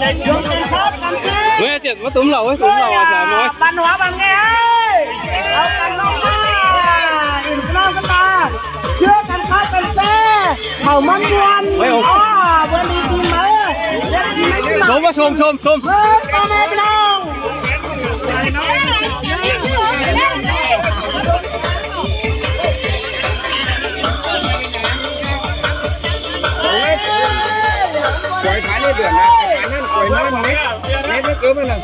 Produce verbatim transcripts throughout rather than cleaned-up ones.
Dôm căn khót căn ꞌsớ. ꞌMới ꞌdệt ꞌmá tủm lảu, ꞌmới tủm lảu, ꞌmá sắm ꞌmới. Băn hua băn ꞌnê ơi. Au căn ꞌlống ꞌmá. Ứn ꞌpi ꞌnọng căn ꞌmá. Dôm căn khót căn ꞌsớ. Khảu ꞌmắn ꞌmuôn. Ôi, ôi. Ờ, bươn đi ꞌpi ꞌmá. ꞌSúm ꞌmá, ꞌsúm, ꞌsúm, ꞌsúm. Ơ, ꞌpo ꞌme ꞌpi ꞌnọng. Quay phá lên đường này, phá lên quay mát nét, nét nó cứ bên này.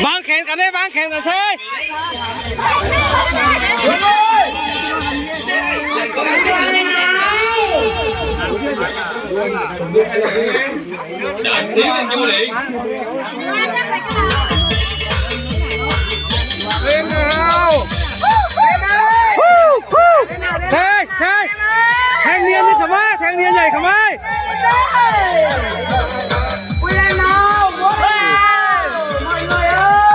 Bang khen căn ꞌnê, bang khen căn ꞌsớ. Lên nào. Lên nào. Thang niên ꞌnị khắm ơi, thang niên ꞌnị khắm ơi. Lên nào, lên nào. Mọi người ơi.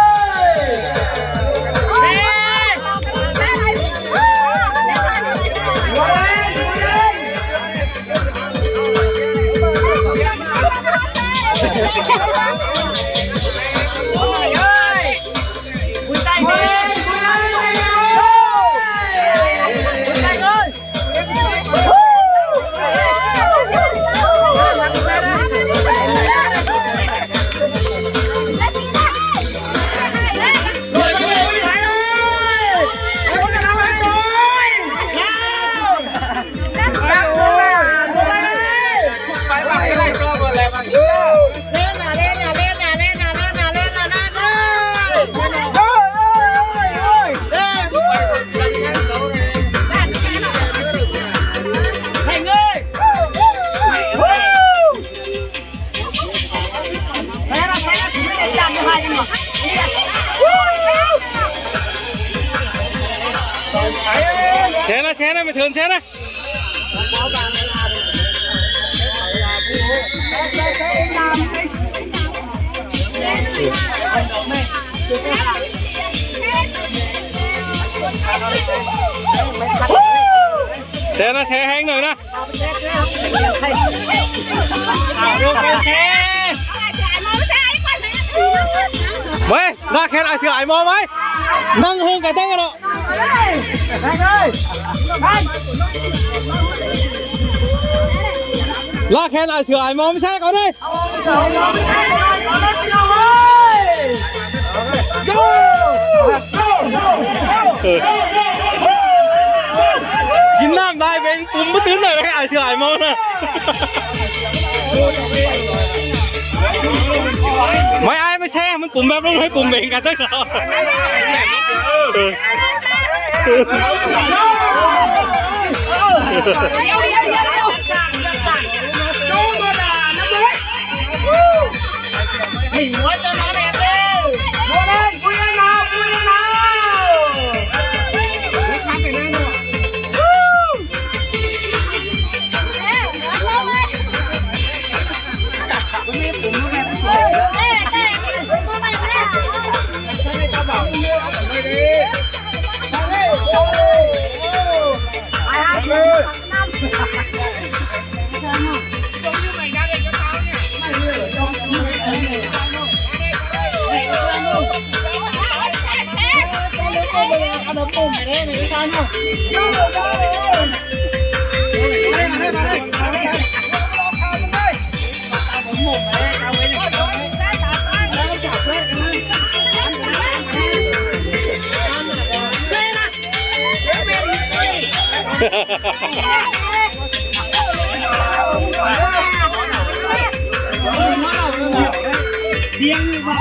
Xe ꞌnớ, xe ꞌnớ, ꞌmí thớn xe ꞌnớ. Xe ꞌnớ, xe ꞌhéng ꞌnọi ꞌnớ. ꞌMới, ꞌlạ khen ai sửa ai ꞌmo ꞌmới. Năng hưng cái tên rồi. ꞌLạ khen ai sửa ai ꞌmo ꞌmới xe con đi. Chín năm đai bên tủm bớt tứn rồi đấy, ai sửa ai ꞌmo ꞌnớ. ꞌMới ai ꞌmới xe, ꞌmắn pum báp ꞌlống ꞌhới pum bêng căn tớc lỏ. Hãy subscribe cho kênh Ghiền Mì Gõ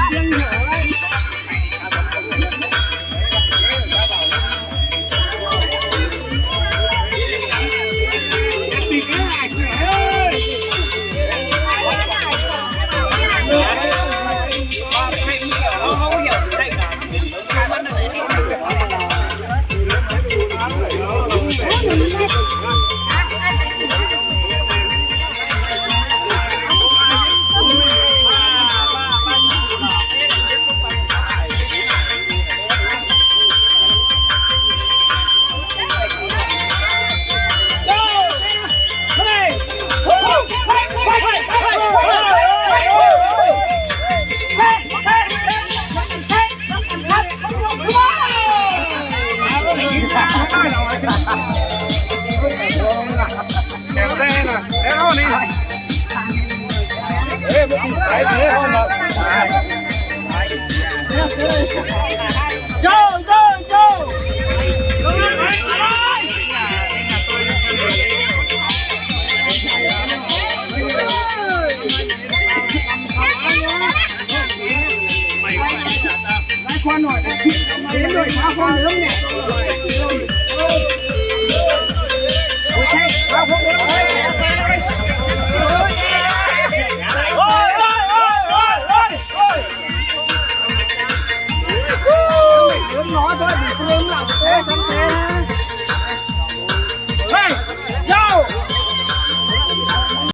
để không bỏ lỡ